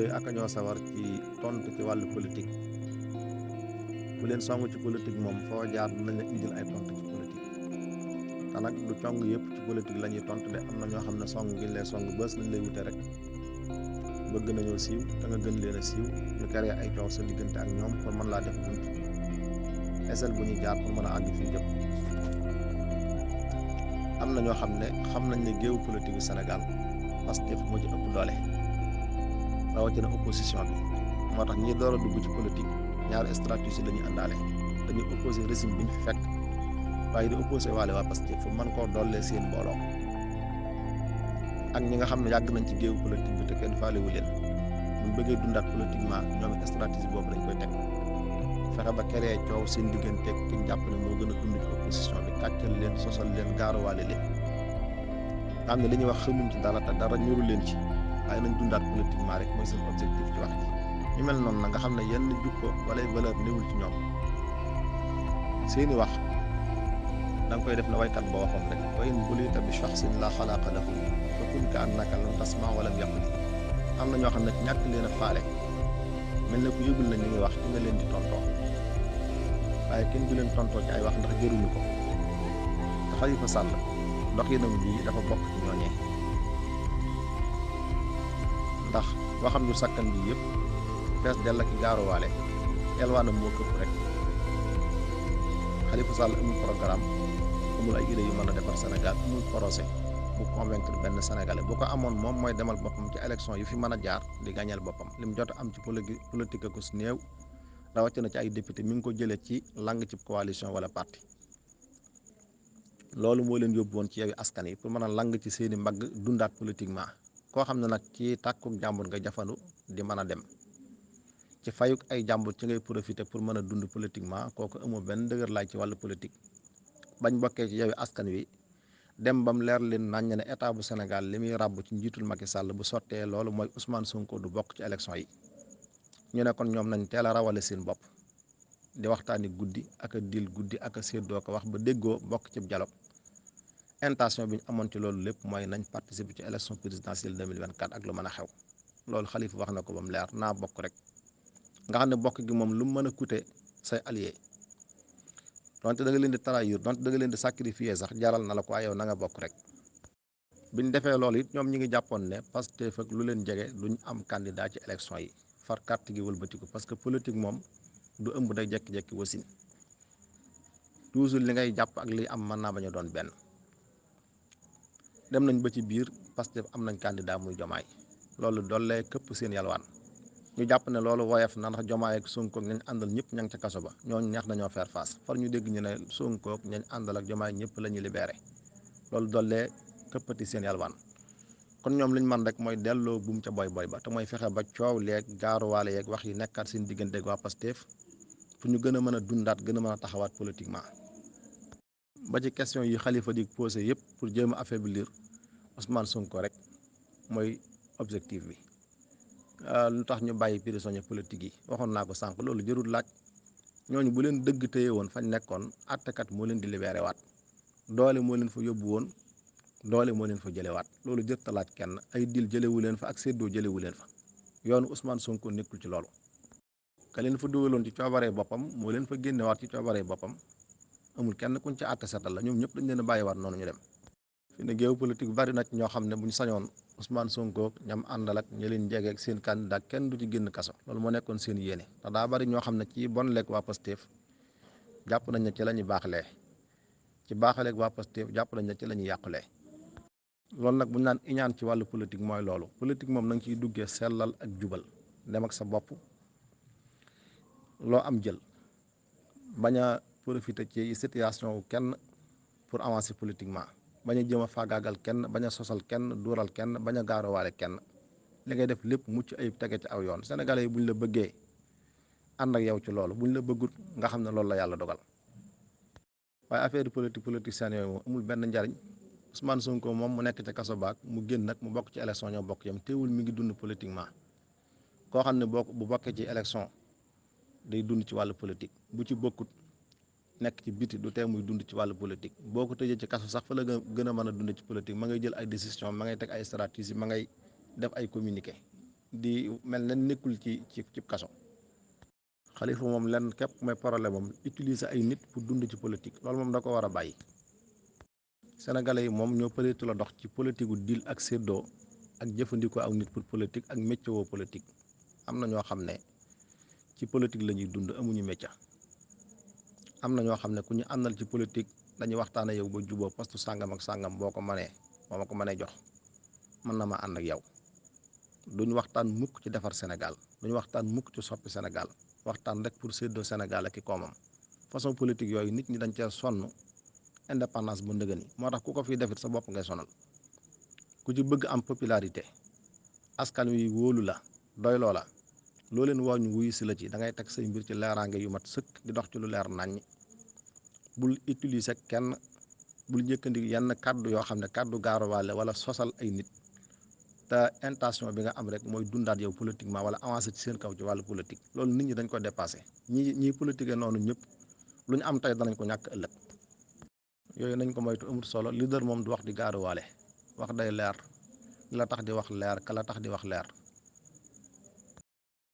day ak ñoo sawar ci tontu ci wàllu politique bu leen song ci politique moom foo jaar dinañ la indil ay tontu ci politique te nag du cong yëpp ci politique la ñuy tontu de am na ñoo xam ne song gi ñu lay song bës lañ lay wute rek bëgg nañoo siiw te nga gën leen a siiw ñu créé ay coow sa diggante ak ñoom pour mën laa def bunt esel bu ñuy jaar pour mën a àgg fi jëm. am na ñoo xam ne xam nañ ne géewu politique bu Sénégal Pastef moo ci ëpp doole rawatina opposition bi moo tax ñi door a dugg ci politique ñaari stratégie la ñuy àndaale dañuy opposé régime bi ñu fi fekk waaye di opposé waale waa Pastef fu mën koo dollee seen mbooloo ak ñi nga xam ne yàgg nañ ci géewu politique bi te kenn faalewu leen buñ bëggee dundaat politiquement ñoom stratégie boobu lañ koy teg fexe ba créer coow seen digganteeg ki ñu jàpp ne moo gën a dund ci opposition bi kàccal leen sosal leen gaaruwaale leen nga xam ne li ñuy wax xamuñ ci dara te dara ñoru leen ci waaye nañ dundaat politiquement rek mooy seen objectif ci wax ji ñu mel noonu na nga xam ne yenn jukko wala valeur néewul ci ñoom seeni wax da nga koy def la waykat ba waxoon rek wa in bulita bi shaxsin la xalaqa lahu fa kun ka annaka lam tasma walam yaqul am na ñoo xam ne ñàkk leen a faale mel ne ku yëgul na ñu ngi wax ci nga leen di tontoo waaye kenn du leen tontoo ci ay wax ndax jëruñu ko te Xalifa Sall doxinam bii dafa bokk ci ñooñee ndax waxam ñu sakkan bi yëpp fees dell ak gaaruwaale yelwaanam moo këpp rek Xalifa Sall amul programme amul ay idées yu mën a defar Sénégal amul projet bu convaincre benn Sénégalais bu ko amoon moom mooy demal boppam ci élection yu fi mën a jaar di gañeel boppam li mu jot a am ci politique ko su néew rawatina ci ay député mi ngi ko jëlee ci lang ci coalition wala parti loolu moo leen yóbbu woon ci Yewwi Askan Wi pour mën a lang ci seeni mbagg dundaat politiquement koo xam ne nag ci tàkkuk jàmbur nga jafandu di mën a dem ci fayuk ay jàmbur ci ngay profiter pour mën a dund politiquement kooku amoo benn dëgër laaj ci wàllu politique bañ bokkee ci Yewwi Askan Wi dem bam leer leen nañ ne état bu Sénégal li muy ràbb ci njiitul Macky Sall bu sottee loolu mooy Ousmane Sonko du bokk ci élection yi ñu ne kon ñoom nañ teel a rawale seen bopp di waxtaani guddi ak a dil guddi ak a séddoo ko wax ba déggoo bokk ci dialogue intention bi ñu amoon ci loolu lépp mooy nañ participer ci élection présidentielle 2024 ak lu mën a xew loolu Khalifa wax na ko ba mu leer naa bokk rek nga xam ne bokk gi moom lu mu mën a coûter say alliés donte da nga leen di trahir donte da nga leen di sacrifier sax jaral na la ko waaye yow na nga bokk rek biñ defee loolu it ñoom ñi ngi jàppoon ne Pastef ak lu leen jege duñ am candidat ci élection yi far carte gi wëlbatiku parce que politique moom du ëmb day jekki-jekki wasin toujours li ngay jàpp ak li am mën naa bañ a doon benn dem nañ ba ci biir Pastef am nañ candidat muy Jomaay loolu doole këpp seen yalwaan ñu jàpp ne loolu woyof na ndax Jomaay ak Sonko ak ñañ àndal ñëpp ña ngi ca kaso ba ñooñu neex nañoo faire face far ñu dégg ñu ne Sonko ak ñañ àndal ak Jomaay ñëpp la ñuy libéré loolu doole këppati seen yalwaan kon ñoom liñ man rek mooy delloo buum ca boy ba te mooy fexe ba coow leeg gaaruwaale yeeg wax yi nekkaat seen diggante ak waa Pastef fu ñu gën a mën a dundaat gën a mën a taxawaat politiquement ba ci question yi Khalifa di posé yëpp pour jéem a affaiblir Ousmane Sonko rek mooy objectif bi lu tax ñu bàyyi prisonnier politique yi waxoon naa ko sànq loolu jërul laaj ñooñu bu leen dëgg téye woon fañ nekkoon àttekat moo leen di libéré waat doole moo leen fa yóbbu woon doole moo leen fa jëlewaat loolu jërta laaj kenn ay dil jëlewu leen fa ak séddoo jëlewu leen fa yoonu Ousmane Sonko nekkul ci loolu ka leen fa dugaloon ci coobaree boppam moo leen fa génnewaat ci coobaree boppam amul kenn kuñ ci àtte setal la ñoom ñëpp dañ leen a bàyyiwaat noonu ñu dem fi ne géopolitique bari na ñoo xam ne bu ñu sañoon Ousmane Sonko ñam àndal ak ñi leen jege ak seen candidat kenn du ci génn kaso loolu moo nekkoon seen yéene te daa bari ñoo xam ne ci bon lekk waa Pastef jàpp nañ ne ci la ñuy baaxalee ci baaxaleeg waa Pastef jàpp nañ ne ci la ñuy yàqulee loolu nag bu ñu naan iñaan ci wàllu politique mooy loolu politique moom na nga ciy duggee sellal ak jubal dem ak sa bopp loo am jël bañ a profiter ci situation wu kenn pour avancer politiquement bañ a jëm a faagaagal kenn bañ a sosal kenn duural kenn bañ a gaarowaale kenn li ngay def lépp mucc ayib tege ci aw yoon sénégalais yi bu ñu la bëggee ànd ak yow ci loolu bu ñu la bëggut nga xam ne loolu la yàlla dogal waaye affaire politicien yooyu moom amul benn njariñ Ousmane Sonko moom mu nekk ca kaso baak mu génn nag mu bokk ci élection ñoo bokk yam teewul mi ngi dund politiquement koo xam ne bu bokkee ci élection day dund ci wàllu politique bu ci bokkut nekk ci biti du tee muy dund ci wàllu politique boo ko tëjee ci kaso sax fa la gën a mën a dund ci politique ma ngay jël ay décision ma ngay teg ay stratégie ma ngay def ay communiqué di mel ne nekkul ci kaso. Xalifa moom lenn képp mooy problème moom utiliser ay nit pour dund ci politique loolu moom da ko war a bàyyi. Sénégalais yi moom ñoo përeetu la dox ci politique gu dil ak séddoo ak jëfandikoo aw nit pour politique ak métier woo politique. am na ñoo xam ne ci politique la ñuy dund amuñu métier. am na ñoo xam ne ku ñu àndal ci politique dañuy waxtaane yow ba juboo poste sàngam ak sàngam boo ko mënee boo ma ko mënee jox mën na ma ànd ak yow. duñu waxtaan mukk ci defar Sénégal duñu waxtaan mukk ci soppi Sénégal waxtaan rek pour séddoo Sénégal ak i koomam. façon politique yooyu nit ñi dañ cee sonn indépendance bu ndëgëni moo tax ku ko fiy defit sa bopp ngay sonal. ku ci bëgg am popularité askan wi wóolu la doy loola loo leen woo ñu wuyu si la ci da ngay teg say mbir ci leeraange yu mat sëkk di dox ci lu leer naññ. bul utiliser kenn bul njëkkandi yenn kàddu yoo xam ne kàddu gaaruwaale wala sosal ay nit te intention bi nga am rek mooy dundaat yow politiquement wala avancer ci seen kaw ci wàllu politique loolu nit ñi dañ ko dépassé ñii politique noonu ñëpp lu ñu am tey danañ ko ñàkk ëllëg. yooyu nañ ko moytu amul solo leader moom du wax di gaaruwaale wax day leer li la tax di wax leer ka la tax di wax leer